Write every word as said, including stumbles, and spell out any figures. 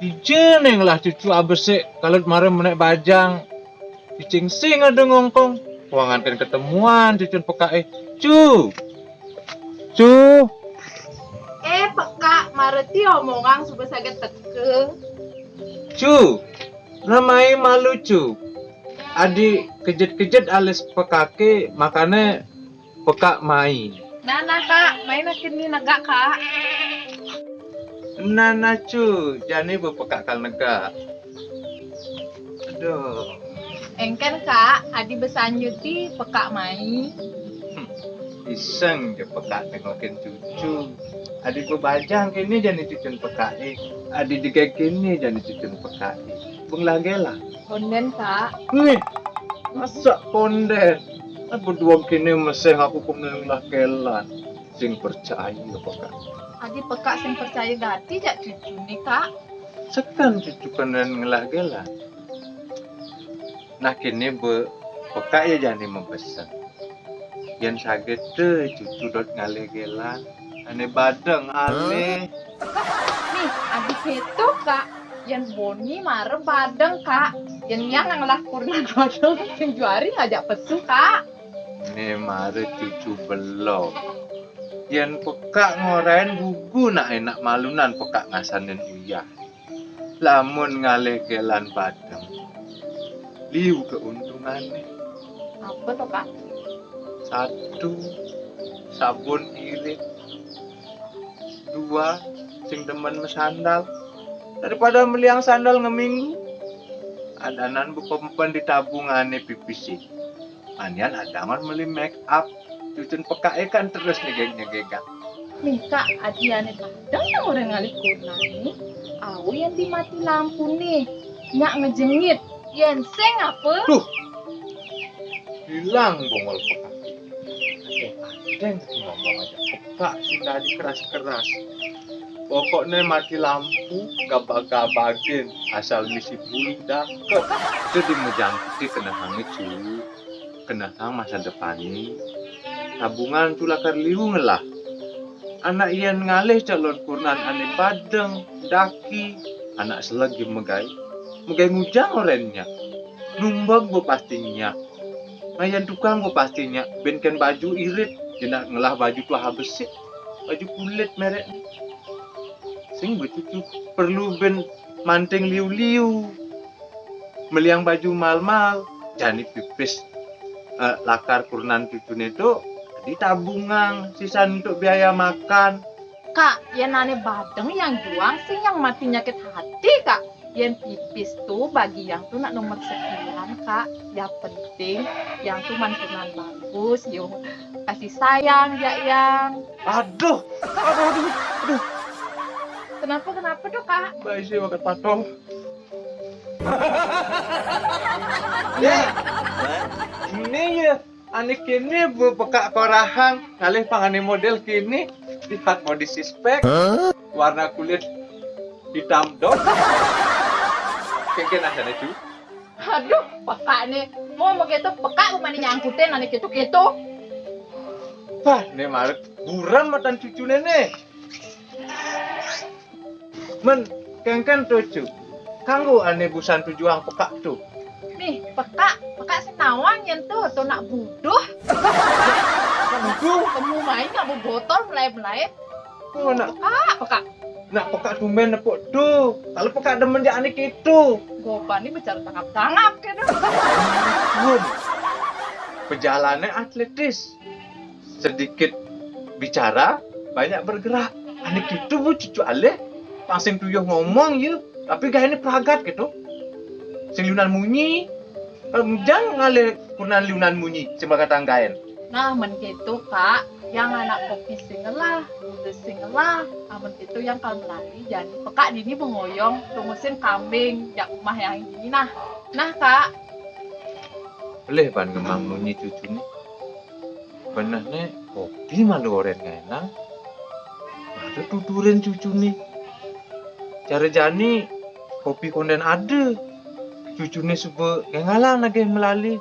Ija né ngelah cucu abesik kalut mara menék bajang. Cicing sing ada ngongkong. Wangankan ketemuan cucun pekaké. Cu. Cu. Eh, pekak, mara ti omongang suba saget teka. Cu. Ramai malu, Cu. Adi kejet-kejet alis pekaké, makané pekak mai. Nah, nah, Kak, mai nakin ni negak, Kak. Nah, nah, Cu, jani ba pekak kal negak. Aduh. Engken, Kak, adi besanyu ti pekak mai. Iseng ja pekak nengokin cucu. Adi bebajang kini jani cucun pekaké. Adi degé kini jani cucun pekaké. Benglah gelah. Onden, Kak. Nih, masa konden? Apa duang kini meseng aku kemelah gelan. Sing percaya pekak. Adi pekak sing percaya gati jak cucu ni, Kak. Sekan cucu kenen ngelah gelan. Nah, kini be pekak ya jani mebeseng. Yan saget te cucu dot ngalih gelan. Ane badeng alih. Nih, adi keto, Kak. Yan boni mara badeng, Kak. Yan yang ngelah kurnan badeng sing juari ngajak pesu, Kak. Nih mara cucu belum. Yan pekak ngorain gugu nak enak malunan pekak ngasanin uyah. Lamun ngalih gelan badeng, liu keuntungané. Apa to, Kak? Satu, sabun irit. Dua, sing demen mesandal. Daripada meliang sandal ngeminggu, adanan bepempen di tabungané pipisé. Anian adangan meli make up, cucun pekaké kan terus nyegeg-nyegegak. Nih, Kak, adi ane padang yang orang ngalih kurnan nih, au yang dimati lampu nih, nyak ngejengit, yen sing apa? Duh, hilang bongol pekaké. Adeng, adeng ngomong aja pekak sing tadi keras-keras. Pokoknya mati lampu, gabag-gabagin, asal misi bulu daket. Jadi mejangkiti kena hange cu, kena hang masa depané. Tabungan cu lakar liu ngelah. Anak iyan ngalih calon kurnan ane badeng, daki, anak seleg ya megai. Megai ngujang orennya. Numbeg bo pastinya. Ngayan tukang bo pastinya, ben ken baju irit, jenak ngelah baju tuah besik, baju kulit merek. Sing becucu perlu ben manting liu-liu. Meliang baju mal-mal, jani pipis eh, lakar kurnan cucune tu di tabungan sisan untuk biaya makan. Kak, yen ane badeng yang juang sing yang mati nyakit hati, Kak. Yen pipis tu bagi yang tu nak nomor sekian, Kak. Yang penting yang tu mantunan bagus, yo kasih sayang ya yang. Aduh, aduh, aduh, aduh. Kenapa kenapa tu, Kak? Baik sih makan patong. Ya, ini ya. Ane kene bu pekak korahang, ngalih pangane model kene, lihat body suspek, warna kulit hitam dot. Kengken asane cu. Aduh, pekak ne. Mau mau gitu pekak bu mani nyangkutin ane gitu gitu. Wah, ne marek buram matan cucu nene. Men, kengken tu cu. Kanggo ane busan tujuang pekak tu. Nih, pekak, pekak senawang yen tu, tu nak buduh. Buduh. Temu main nak botol melai-melai. Oh, nak Pekak, pekak. Nak pekak tumben nepuk tu. Kalau pekak demen dia ane kitu. Gopan ni bicara tangap-tangap ke tu. Bun. Pejalannya atletis. Sedikit bicara, banyak bergerak. Ane kitu bu cucu alih. Pang sing tuyuh ngomong ya, tapi gaya ini pragat gitu. Sing liunan munyi. Kalau mujang ngalih kunan liunan munyi, sing bakal tanggain. Nah, men gitu, Kak. Yang anak kopi sing ngelah, bulu sing ngelah. Amen gitu yang kalau melali, jadi pekak dini bengoyong, tungusin kambing, jak rumah yang ini nah. Nah, Kak. Pelih ban ngemang munyi cucu ni. Beneh ne kopi malu oren ngenang. Ada tuturin cucu ni. Cara jani kopi konden ada. Cucu ni suba ngengalang nagih melali.